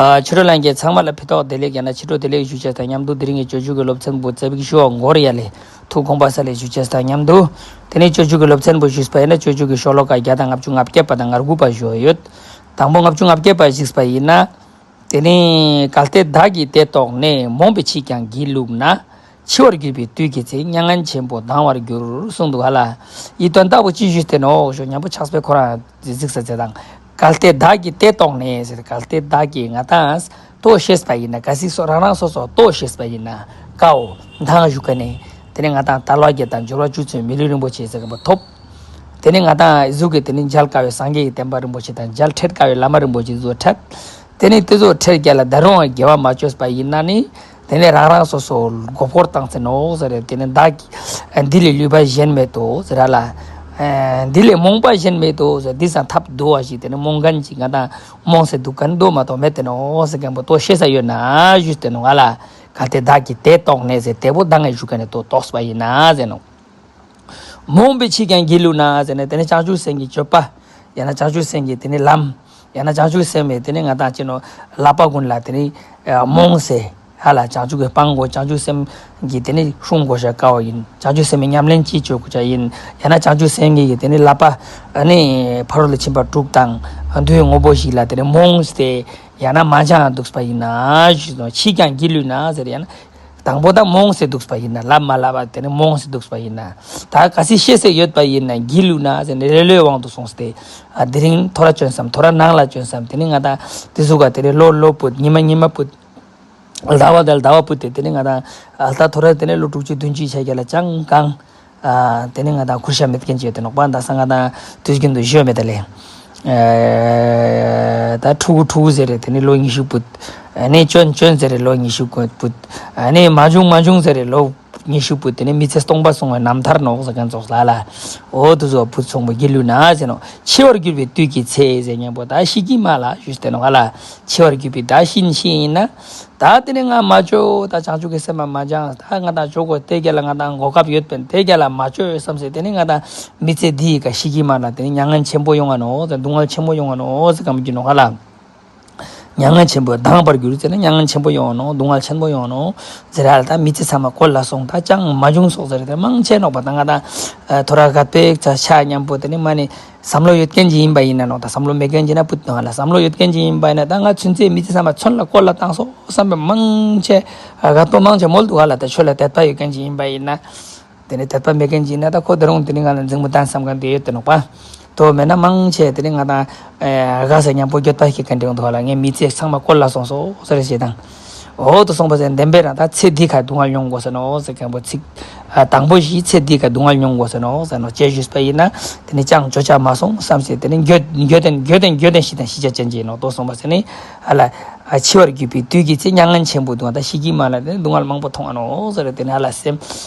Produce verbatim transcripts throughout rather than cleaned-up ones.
ཨ། ཕྱི་དྲོ་ལྷན་རྒྱས་ཚང་མ་ལ་ཕེབས་ཐོག་བདེ་ལེགས། ཡང་ན་ཕྱི་དྲོ་བདེ་ལེགས་ཞུ་ཆེད་དང་མཉམ་དུ། དེ་རིང་གི་སྤྱོད་འཇུག་གི་སློབ་ཚན་པོ་ཙ་པིག་ཞུ་བ་འགོར་ཡ་ལས། ཐུགས་དགོངས་པ་ས་ལས་ཞུ་ཆེད་དང་མཉམ་དུ། དེ་ནས་སྤྱོད་འཇུག་གི་སློབ་ཚན་པོ་ཞུས་པ་ཡིན་ན། སྤྱོད་འཇུག་གི་ཤོ་ལོ་ཀ་བརྒྱ་དང་ལྔ་བཅུ་ང་བརྒྱད་པ་དང་ང་དགུ་པ་ཞུ་བ་ཡོད། དང་པོ་ལྔ་བཅུ་ང་བརྒྱད་པ་གཟིགས་པ་ཡིན་ན། དེ་ནས་གལ་ཏེ་བདག་གིས་དེ་རྟོགས་ནས། རྨོངས་པའི་ཕྱིས་ཀྱང་སྒྱིད་ལུག་ན། འཆི་བར་གྱུར་པའི་དུས་ཀྱི་ཚེ། མྱ་ངན་ཆེན་པོ་ལྡང་བར་འགྱུར། གསུངས་འདུག་ཧ་ལ། ཡི་དོན་དག་པོ་ཅི་ཞུས་ཏེ་ནོ་ཞོ་མཉམ་པོ་ཕྱག་དཔེ་ཁོ་རང་གཟིགས་ས་ཚེ་དང་། གལ་ཏེ་བདག་གིས་དེ་རྟོགས་ནས་ཟེར། གལ་ཏེ་བདག་གིས་ང་དང་རྟོགས་ཤེས་པ་ཡིན་ན། གལ་སྲིད་སོ་རང་རང་སོ་སོ་རྟོགས་ཤེས་པ་ཡིན་ན། ཀའོ་མདང་ཞུ་ག་ནས། དེ་ནས་ང་དང་དལ་བ་བརྒྱད་དང་འབྱོར་བ་བཅུ་ཚུན་མི་ལུས་རིན་པོ་ཆེ་ཟེར་གི་པོ་ཐོབ། དེ་ནས་ང་དང་གཟུགས་ཀྱི་དེ་ནས་མཇལ་དཀའ་བའི་སངས་རྒྱས་ཀྱི་བསྟན་པ་རིན་པོ་ཆེ་དང་། མཇལ་འཕྲད་དཀའ་བའི་བླ་མ་རིན་པོ་ཆེ་ཚོ་འཕྲད། དེ་ནས་དེ་ཚོ་འཕྲད་རྒྱ་ལ་ད་རུང་དགེ་བ་མ་བཅོས་པ་ཡིན་ན་ནི། དེ་ནས་རང་རང་སོ་སོ་མགོ་སྐོར་བཏང་ཚེ་ནོ་ཟེར་རེད། དེ་ནས་བདག་གིས་འདི་ལས་ལུས་པ་གཞན་མེད་དོ་ཟེར་ར་ལ། འདི་ལས་རྨོངས་པ་གཞན་མེད་དོ་ཟེར། འདི་སང་ཐབས་སྡུག་པ་ཞིག་དེ་ནས་རྨོངས་མཁན་ཅིག་ང་དང་རྨོངས་སེ་འདུག་མཁན་འདུག་མ་གཏོགས་མེད་དེ་ནོ་ཟེར་མཁན་པོ་རྟོགས་ཤེས་ས་ཡོད་ན་ཞུས་ཏེ་ནོ་ང་ལ། གལ་ཏེ་བདག་གིས་དེ་རྟོགས་ནས་ཟེར། དེ་པོ་ད་ངས་ཞུ་མཁན་ནི་རྟོགས་རྟོགས་པ་ཡིན་ན་ཟེར་ནོ། རྨོངས་པའི་ཕྱིས་ཀྱང་སྒྱིད་ལུག་ན་ཟེར་ནས། དེ་ནས་བྱང་ཆུབ་སེམས་ཀྱི་སྤྱོད་པ། ཡང་ན་བྱང་ཆུབ་སེམས་ཀྱི་དེ་ནས་ལམ། ཡང་ན་བྱང་ཆུབ་སེམས་ཀྱི་དེ་ནས་ང་དང་ཅི་ནོ་བསླབ་པ་ཀུན་ལ་དེ་ནས་རྨོངས་སེ་ཧ་ལ། བྱང་ཆུབ་ཀྱི་སྤང་དགོས། བྱང་ཆུབ་སེམས་ཀྱི་དེ་ནས་སྲུང་དགོས་ཤ་དཀའ་བ་ཡིན། བྱང་ཆུབ་སེམས་ཀྱི་ཉམས་ལེན་ཅི་བྱེད་དགོས་ཤ་ཡིན། ཡང་ན་བྱང་ཆུབ་སེམས་ཀྱི་དེ་ནས་བསླབ་པ་ནི་ཕ་རོལ་ཏུ་ཕྱིན་པ་དྲུག་དང་འདུལ་བའི་དངོས་པོ་ཞིག་ལ་དེ་ནས་རྨོངས་ཏེ་ཡང་ན་མ་སྦྱངས་འདུག་པ་ཡིན་ན་ཞུས་སོ། ཕྱིས་ཀྱང་སྒྱིད་ལུག་ན་ཟེར། ཡང་ན། དང་པོ་ད་རྨོངས་སེ་འདུག་པ་ཡིན་ན། ལབ་མ་ལབ་པ་དེ་ནས་རྨོངས་སེ་འདུག་པ་ཡིན་ན། ད་གལ་སྲིད་ཤེས་སེ་ཡོད་པ་ཡིན་ན། སྒྱིད་ལུག་ན་ཟེར་ནས་ལེ་ལོའི་དབང་དུ་སོང་སྟེ། ཨ། དེ་རིང་ཐོ་ར་བྱོན་སམ། ཐོ་ར་ནང་ལ་བྱོན་སམ། དེ་ནས་ང་དང་དེ་ཟུག་ག་དེ་ནས་ལོ་ལོ་བུད། ཉི་མ་ཉི་མ་བུད། ཟླ་བ་དང་ཟླ་བ་བུད་དེ། དེ་ནས་ང་དང་ཨ་ད་ཐོ་ར་དེ་ནས་ལོ་དྲུག་ཅུ་བདུན་ཅུ་ཆ་རྒྱ་ལ་ཅང་གང་། ཨ། དེ་ནས་ང་དང་ཁུར་ཤ་མེད་མཁན་ཅིག་ཡོད་དེ་ནོག་པ། ད་ས་ང་དང་དུས་རྒྱུན་དུ་ཞོ་མེད་ད་ལེ། ཨ། ད་ཕྲུ་གུ་ཕྲུ་གུ་ཟེར་རེད། དེ་ནས་ལོ་ཉི་ཤུ་བུད། ཨ་ནས་ཅོན་ཅོན་ཟེར་རེད། ལོ་ཉི་ཤུ་བུད། ཨ་ནས་མ་བྱུང་མ་བྱུང་ཟེར་རེད། ལོ་ཉི་ཤུ་བུད། དེ་ནས་མི་ཚེ་སྟོང་པ་སོང་བའི་རྣམ་ཐར་ནོག་ཟེར་མཁན་ཙོགས་ལ་ལ། འོ་དུ་ཟོ་བུད་སོང་བ་སྒྱིད་ལུག་ན་ཟེར་ནོ། འཆི་བར་གྱུར་པའི་དུས་ཀྱི་ཚེ་ཟེར་མཁན་པོ་ད་ཤི་གི་མ་ལ་ཞུས་ཏེ་ནོ་ཧ་ལ། འཆི་བར་གྱུར་པའི་ད་ཤི་ཤི་ཡིན་ན། ད་དེ་ནས་ང་མ་བཅོས། ད་བྱང་ཆུབ་ཀྱི་སེམས་མ་མ་སྦྱངས། ད་ང་དང་ཇོ་གོ་དེ་ག་ལ་ང་དང་གོ་སྐབས་ཡོད་པས། དེ་ག་ལ་མ་བཅོས་བསམ་སེ། དེ་ནས་ང་དང་མི་ཚེ་འདི་ཡི་ག་ཤི་གི་མ་ན། དེ་ནས་མྱ་ངན་ཆེན་པོ་ཡོང་ང་ནོ། དེ་སྡུག་བསྔལ་ཆེན་པོ་ཡོང་ང་ནོ་ཟེར་གམ་གྱི་ནོ་ཧ་ལ། མྱ་ངན་ཆེན་པོ་ལྡང་བར་འགྱུར་ཟེར་ན། མྱ་ངན་ཆེན་པོ་ཡོང་ང་ནོ། སྡུག་བསྔལ་ཆེན་པོ་ཡོང་ང་ནོ་ཟེར་ཧ་ལ། ད་མི་ཚེ་ཚང་མ་བཀོལ་ལ་སོང་། ད་ཅང་མ་བྱུང་སོག་ཟེར། དེ་མང་ཆེ་ནོག་པ། ད་ང་དང་ཨ་ཐོ་ར་ག་པེ་ཆ་ཆ་མཉམ་པོ་དེ་ནས་མ་ནི། བསམ་བློ་ཡོད་མཁན་ཅིག་ཡིན་པ་ཡིན་ན་ནོ། ད་བསམ་བློ་མེད་མཁན་ཅིག་ན་བུད་ནོ་ཧ་ལ། བསམ་བློ་ཡོད་མཁན་ཅིག་ཡིན་པ་ཡིན་ན། ད་ང་ཚུན་ཚོད་མི་ཚེ་ཚང་མ་ཚོན་ལ་བཀོལ་ལ་བཏང་སོ་བསམ་པའི་མང་ཆེ་དགའ་སྤྲོ་མང་ཆེ་མོལ་འདུག་ཧ་ལ། ད་ཆོས་ལ་དད་པ་ཡོད་མཁན་ཅིག་ཡིན་པ་ཡིན་ན། དེ་ནས་དད་པ་མེད་མཁན་ཅིག་ཡིན་ན། ད་ཁོ་ད་རུང་དེ་ནས་ང་ལ་འཛིང་མོ་བཏང་བསམ་མཁན་དེ་ཡོད་དེ་ནོག་པ། དོ་མེད་ན་མང་ཆེ་དེ་ནས་ང་དང་ཨེ་དགའ་ས་མཉམ་པོ་འགྱོད་པ་ཞིག་ག་འདྲེན་འདུག་ཧ་ལ། ངས་མི་ཚེ་ཚང་མ་བཀོལ་ལ་སོང་སོ་ཟེར་ཞེས་དང་། འོ་དུ་སོང་པ་ཟེར། བདེན་པའི་རང་ད་ཚེ་འདི་ཁ་སྡུག་བསྔལ་མྱོང་དགོས་ས་ནོ་ཟེར་མཁན་པོ་ཚིག་ཨ། དང་པོ་བཞི་ཚེ་འདི་ག་སྡུག་བསྔལ་མྱོང་དགོས་ཟེར་ནོ་ཟེར་ནོ། ཅེས་ཞུས་པ་ཡིན་ན། དེ་ནི་ཅང་བརྗོད་བྱ་མ་སོང་བསམ་སེ། དེ་ནི་འགྱོད་འགྱོད་དན་འགྱོད་དན་འགྱོད་དན་ཤི་དང་ཤི་བྱ་ཅན་གྱི་ནོ་དོ་སོང་པ་ཟེར་ནི། ཨ་ལ། ཨ། འཆི་བར་གྱུར་པའི་དུས་ཀྱི་ཚེ། མྱ་ངན་ཆེན་པོ་འདུག་ད་ཤི་གི་མ་ལ་དེ་ནི་སྡུག་བསྔལ་མང་པོ་མཐོང་ཨ་ནོ་ཟེར། དེ་ནི་ཨ་ལ་སེམས་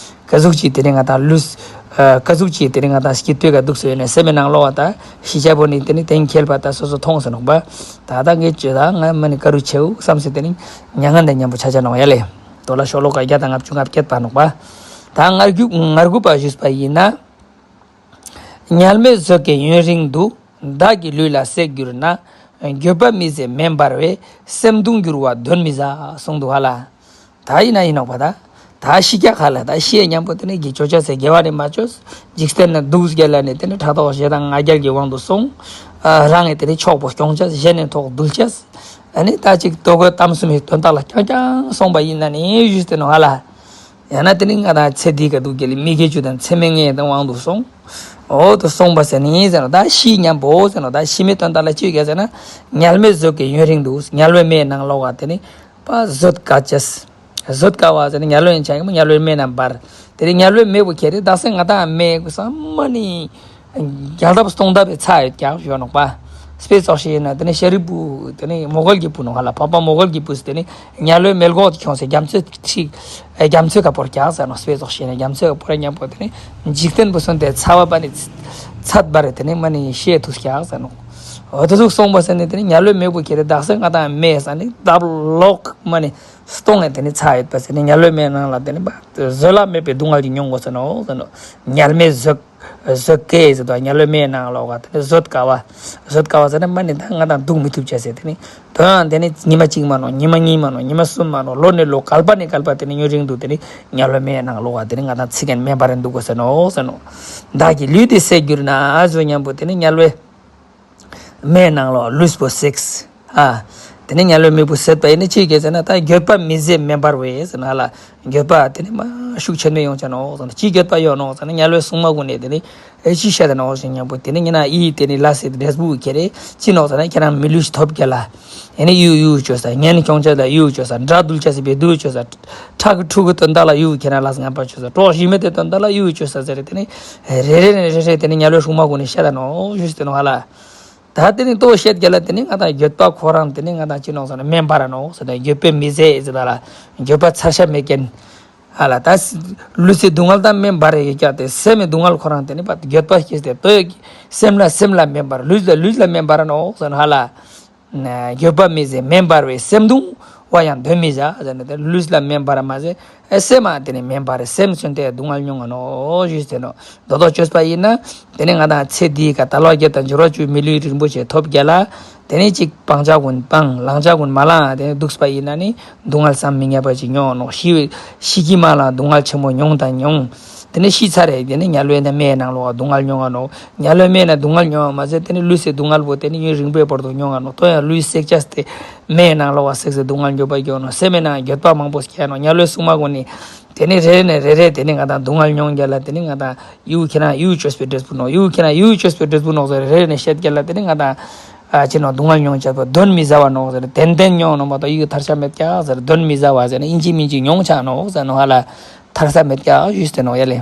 ཀ་ཟུག་ཅིག་དེ་ནི་ང་དང་ལུས། ཨ། ཀ་ཟུག་ཅིག་དེ་ནི་ང་དང་སྐྱིད་སྡུག་ག་འདུག་སེ་ཡོད་ནས་སེམས་མི་ནང་ལོགས་བ་ད་ཤི་བྱ་པོ་ནི་དེ་ནི་དེང་ཁེལ་པ་ད་སོ་སོ་མཐོང་ཟེར་ནོག་པ། ད་ད་ངས་བརྗོད་ད་ང་མ་ནི་ཀ་རུ་ཆེའུ་བསམ་སེ། དེ་ནི་མྱ་ངན་དང་མཉམ་པོ་ཆ་ཆ་ནོག་ཡ་ལེ། དོ་ལ་ཤོ་ལོ་ཀ་བརྒྱ་དང་ལྔ་བཅུ་ང་བརྒྱད་པ་ནོག་པ། ད་ང་རྒྱུ་ང་དགུ་པ་ཞུས་པ་ཡིན་ན། དམྱལ་མེ་བཟོད་ཀྱི་ཡུན་རིང་དུ། བདག་གི་ལུས་ལ་ཟད་གྱུར་ན། འགྱོད་པ་མི་བཟད་མེ་འབར་བས། སེམས་གདུང་འགྱུར་བ་གདོན་མི་ཟ། གསུངས་འདུག་ཧ་ལ། ད་ཡིན་ན་ཡིན་ནོག་པ་ད། ད་ཤི་རྒྱག་ཧ་ལ། ད་ཤི་ཡ་མཉམ་པོ་དེ་ནི་གི་ཅོ་ཅ་ཟེར་དགེ་བ་ནི་མ་བཅོས། འཇིག་རྟེན་ན་སྡུག་བསྔལ་ལ་ནི་དེ་ནི་ཕྲག་དོག་ཞེ་སྡང་ང་རྒྱལ་གྱི་དབང་དུ་སོང་། ཨ། རང་ངི་དེ་ནི་ཕྱོགས་པོ་སྐྱོང་ཅས། གཞན་ནི་ཐོག་འདུལ་ཅས། ཨ་ནི་ད་ཅིག་ལྟོ་གོས་གཏམ་གསུམ་ཡི་དོན་དག་ལ་རྐྱང་རྐྱང་སོང་པ་ཡིན་ན་ནི་ཞུས་ཏེ་ནོ་ཧ་ལ། ཡང་ན་དེ་ནི་ང་དང་ཚེ་འདི་ག་སྡུག་བསྔལ་མི་དགེ་བཅུ་དང་མཚམས་མེད་ལྔའི་དབང་དུ་སོང་། འོ་དུ་སོང་པ་ཟེར་ནི་ཟེར་ནོ། ད་ཤི་མཉམ་པོ་ཟེར་ནོ། ད་ཤི་མི་དོན་དག་ལ་ཅི་ཡོད་ཟེར་ན། དམྱལ་མེ་བཟོད་ཀྱི་ཡུན་རིང་དུ། དམྱལ་བའི་མེའི་ནང་ལོགས་ཀ་དེ་ནི་པ་བཟོད་དཀའ་ཅས། བཟོད་དཀའ་བ་ཟེར་ནི་དམྱལ་བའི་ཆ་ཡིན་པ། དམྱལ་བའི་མེ་ན་འབར། དེ་ནི་དམྱལ་བའི་མེ་བོ་ཁྱེར་ཏེ་དག་ས་ང་དང་མེ་གུ་ས་མ་ནི། བརྒྱ་ལྡབ་སྟོང་ལྡབ་པའི་ཚ་ཡོད་ཀྱང་ཡོད་ནོག་པ། དཔེ་ཙོགས་ཤིག་ཡིན་ན་དེ་ནི་ཤཱ་རིའི་བུ་དེ་ནི་མོའུ་འགལ་གྱི་བུ་ནོ་ཧ་ལ། འཕགས་པ་མོའུ་འགལ་གྱི་བུ་དེ་ནི་དམྱལ་བའི་མེ་ལྒོག་ཏུ་ཁྱོངས་སེ་རྒྱ་མཚོའི་ཁྲིག་རྒྱ་མཚོའི་ཁ་བོར་ཀྱང་ཟེར་ནོ། དཔེ་ཙོགས་ཤིག་ཡིན་ན་རྒྱ་མཚོའི་ཁ་བོར་མཉམ་པོ་དེ་ནི་འཇིག་རྟེན་པོ་སོན་ཏེ་ཚ་བ་པ་ནི་ཚད་པ་རེད། དེ་ནི་མ་ནི་ཤེས་ཐུབ་ཀྱང་ཟེར་ནོ། འོ་དེ་ཟུག་སོང་པ་ཟེར་ནི་དེ་ནི་དམྱལ་བའི་མེ་བོ་ཁྱེར་ཏེ་དག་ས་ང་དང་མེ་ས་ནི་ལྡབ་ལོག་མ་ནི་སྟོང་ངེ་དེ་ནི་ཚ་ཡོད་པ་ཟེར་ནི་དམྱལ་བའི་མེ་ནང་ལ་དེ་ནི་པ་བཟོད་གླགས་མེད་པའི་སྡུག་བསྔལ་གྱི་མྱོང་དགོས་ཟེར་ནོ་ཟེར་ནོ། དམྱལ་མེ་བཟོད། བཟོད་དཀའ་ཟེར་དུས་དམྱལ་བའི་མེའི་ནང་ལོགས་ཀ་དེ་ནི་བཟོད་དཀའ་བ། བཟོད་དཀའ་བ་ཟེར་ན་མ་ནི་ད་ང་དང་འདུག་མི་ཐུབ་བྱ་ཟེར། དེ་ནི་དོན་དེ་ནི་ཉི་མ་གཅིག་མ་ནོ། ཉི་མ་གཉིས་མ་ནོ། ཉི་མ་གསུམ་མ་ནོ། ལོ་ནས་ལོ། བསྐལ་པ་ནས་བསྐལ་པ་དེ་ནི་ཡུན་རིང་དུ་དེ་ནི་དམྱལ་བའི་མེའི་ནང་ལོགས་ཀ་དེ་ནི་ང་དང་ཚིག་གིས་མེ་འབར་རེ་འདུག་དགོས་ཟེར་ནོ་ཟེར་ནོ། བདག་གི་ལུས་འདི་བསད་གྱུར་ན་ཟེར་མཉམ་པོ་དེ་ནི་དམྱལ་བའི་མེའི་ནང་ལོགས་ལུས་པོ་བསད། ཨ། དེ་ནས་དམྱལ་བའི་མེ་བོ་བསད་པ་ཡིན་ན་ཅི་སྐྱེ་ཟེར་ན། ད་འགྱོད་པ་མི་བཟད་མེ་འབར་བས་ཟེར་ན་ལ། འགྱོད་པ་དེ་ནི་མ་ཤུགས་ཆེན་པོ་ཡོང་ཆ་ནོ་ཟེར་ན། ཅི་འགྱོད་པ་ཡོང་ནོ་ཟེར་ན། དམྱལ་བའི་སྲུང་མ་ཀུན་ནས་དེ་ནི་ཨེ་ཅི་བཤད་ད་ནོ་ཟེར་མཉམ་པོ་དེ་ནི་ཉེ་ན་ཨི་དེ་ནི་ལ་སེ་འབྲས་བུ་ཁྱེར་རེ་ཅི་ནོ་ཟེར་ན། ཁྱེད་རང་མི་ལུས་ཐོབ་རྒྱ་ལ། ཨེ་ནི་གཡུ་གཡུ་བཅོས་ས། ངན་སྐྱོང་བྱ་ལ་གཡུ་བཅོས་ས། དགྲ་འདུལ་བྱ་ཟེར་བའི་གདུལ་བཅོས་ས། ཁྲག་གི་ཕྲུ་གུ་དོན་དག་ལ་གཡུ་ཁྱེད་རང་ལ་ངན་པ་བཅོས་ས། གྲོགས་ཞི་མི་དེ་དོན་དག་ལ་གཡུ་བཅོས་ས་ཟེར་རེ་དེ་ནི་རེ་རེ་ནས་རེ་རེ་དེ་ནི་དམྱལ་བའི་སྲུང་མ་ཀུན་ནས་བཤད་ད་ནོ་ཞུས་ཏེ་ནོ་ཧ་ལ། ད་དེ་ནི་ལྟོ་བཤད་རྒྱ་ལ་དེ་ནི་ང་དང་འགྱོད་པ་ཁོ་རང་དེ་ནི་ང་དང་ཅི་ནོ་ཟེར་ན་མེ་འབར་ར་ནོ་ཟེར་ན། འགྱོད་པས་མི་བཟད་ཟེར་ད་ལ་འགྱོད་པ་ཚར་ཤ་མེད་མཁན། ཧ་ལ་ད་ལུས་སའི་སྡུག་བསྔལ་དང་མེ་འབར་རེ་ཡོད་ཀྱང་དེ་སེམས་མི་སྡུག་བསྔལ་ཁོ་རང་དེ་ནི་པ་འགྱོད་པ་སྐྱེས་ཏེ་ལྟོ་སེམས་ལ་སེམས་ལ་མེ་འབར། ལུས་ལ་ལུས་ལ་མེ་འབར་ར་ནོ་ཟེར་ན་ཧ་ལ། འགྱོད་པ་མི་བཟད་མེ་འབར་བས། སེམས་གདུང་བ་ཡང་གདོན་མི་ཟ་ཟེར་ན། དེ་ལུས་ལ་མེ་འབར་མ་ཟད། ཨེ་སེམས་མ་དེ་ནི་མེ་འབར་རེ་སེམས་ཚུན་ཏེ་སྡུག་བསྔལ་མྱོང་ང་ནོ་ཞུས་ཏེ་ནོ། མདོ་ལྟོ་བཅོས་པ་ཡིན་ན། དེ་ནི་ང་དང་ཚེ་འདིའི་ཀ་ད་ལོ་བརྒྱད་དང་འབྱོར་བ་བཅུ་མི་ལུས་རིན་པོ་ཆེ་ཐོབ་རྒྱ་ལ། དེ་ནི་གཅིག་སྤང་བྱ་ཀུན་སྤང་། བླང་བྱ་ཀུན་མ་བླང་། དེ་ནི་འདུག་པ་ཡིན་ན་ནི་སྡུག་བསྔལ་བསམ་མི་ཉན་པ་ཅིག་མྱོང་ནོ། ཤི་ཤི་ཀྱི་མ་ལ་སྡུག་བསྔལ་ཆེན་མོ་མྱོང་དང་མྱོང་། དེ་ནི་ཤི་ཚར་རེ་དེ་ནི་དམྱལ་བའི་ནི་མེའི་ནང་ལོགས་སྡུག་བསྔལ་མྱོང་ང་ནོ། དམྱལ་བའི་མེའི་ནང་སྡུག་བསྔལ་མྱོང་བ་མ་ཟད་དེ་ནི་ལུས་སའི་སྡུག་བསྔལ་བོ་དེ་ནི་ཡུན་རིང་པོའི་བར་དུ་མྱོང་ང་ནོ། ལྟོ་ཡང་ལུས་བསད་ཅས་ཏེ་མེའི་ནང་ལོགས་བ་བསད་ཟེར་སྡུག་བསྔལ་འགྱོད་པ་སྐྱེ་ནོ། སེམས་མའི་ནང་འགྱོད་པ་མང་པོ་སྐྱེ་ནོ། དམྱལ་བའི་སྲུང་མ་ཀུན་ནི་དེ་ནི་རེ་རེ་ནས་རེ་རེ་དེ་ནི་ང་དང་སྡུག་བསྔལ་མྱོང་རྒྱ་ལ། དེ་ནི་ང་དང་གཡུ་ཁྱེད་རང་གཡུ་བཅོས་པའི་འབྲས་བུ་ནོ། གཡུ་ཁྱེད་རང་གཡུ་བཅོས་པའི་འབྲས་བུ་ནོ་ཟེར་རེ་རེ་ནས་བཤད་རྒྱ་ལ། དེ་ནི་ང་དང་ཨ་ཅི་ནོ་སྡུག་བསྔལ་མྱོང་བྱས་པ་གདོན་མི་ཟ་བ་ནོ་ཟེར། ཏན་ཏན་མྱོང་ནོ་མ་གཏོགས་ཡི་གེ་ཐར་ཤ་མེད་ཀྱག་ཟེར། གདོན་མི་ཟ་བ་ཟེར་ན་ཨིན་ཅི་མིན་ཅི་མྱོང་ཆ་ནོ་ཟེར་ནོ་ཧ་ལ། ཐར་ས་མེད་ཀྱག་ཞུས་ཏེ་ནོ་ཡ་ལེ།